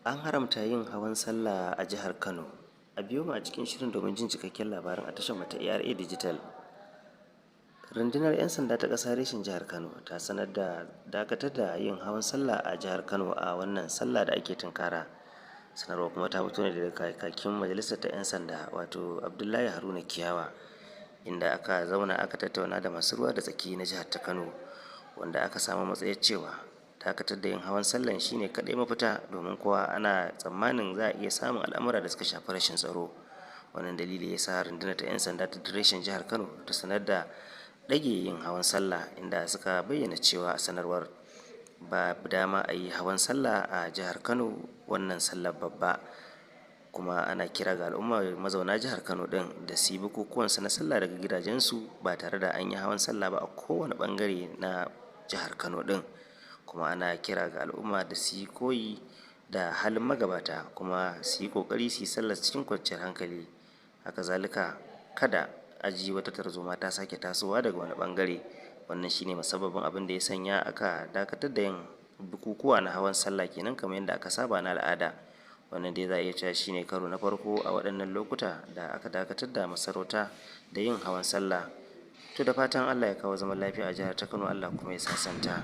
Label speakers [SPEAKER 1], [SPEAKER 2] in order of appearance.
[SPEAKER 1] An haramta yin hawan sallah a jihar Kano. A biyo mu a cikin shirin domin jin cikakken labarin a tashar mu ta ARA Digital. Rundunar 'yan sanda ta ƙasa reshen jihar Kano ta sanar da dakatar da yin hawan sallah a jihar Kano a wannan sallah da ake tunkara. Sanarwar kuma ta fito ne daga kakakin majalisar ta 'yan sanda, wato Abdullahi Haruna Kiyawa, inda aka zauna aka tattauna da masu ruwa da tsaki na jihar ta Kano, wanda aka samu matsayar cewa dakatar da yin hawan sallan shine kaɗai mafita, domin kuwa ana tsammanin za a iya samun al'amura da suka shafi rashin tsaro. Wannan dalili ya sa rundunar ta 'yan sanda ta reshen jihar Kano ta sanar da ɗage yin hawan sallah, inda suka bayyana cewa a sanarwar ba dama a yi hawan sallah a jihar Kano wannan sallar babba. Kuma ana kira ga al'umma mazauna jihar Kano ɗin da su yi bukukuwansu na sallah daga gidajensu ba tare da an yi hawan sallah ba a kowane ɓangare na jihar Kano ɗin. Kuma ana kira ga al'umma da su yi koyi da halin magabata, kuma su yi ƙoƙari su yi sallar cikin kwanciyar hankali. Haka zalika, kada a ji wata tarzoma ta sake tasowa daga wani ɓangare. Wannan shine musabbabin abin da ya sanya aka dakatar da yin bukukuwa na hawan sallah kenan, kamar yadda aka saba na al'ada. Wannan dai za a iya cewa shine karo na farko a waɗannan lokuta da aka dakatar da masarauta da yin hawan sallah. To, da fatan Allah ya kawo zaman lafiya a jihar ta Kano, Allah kuma ya sasanta.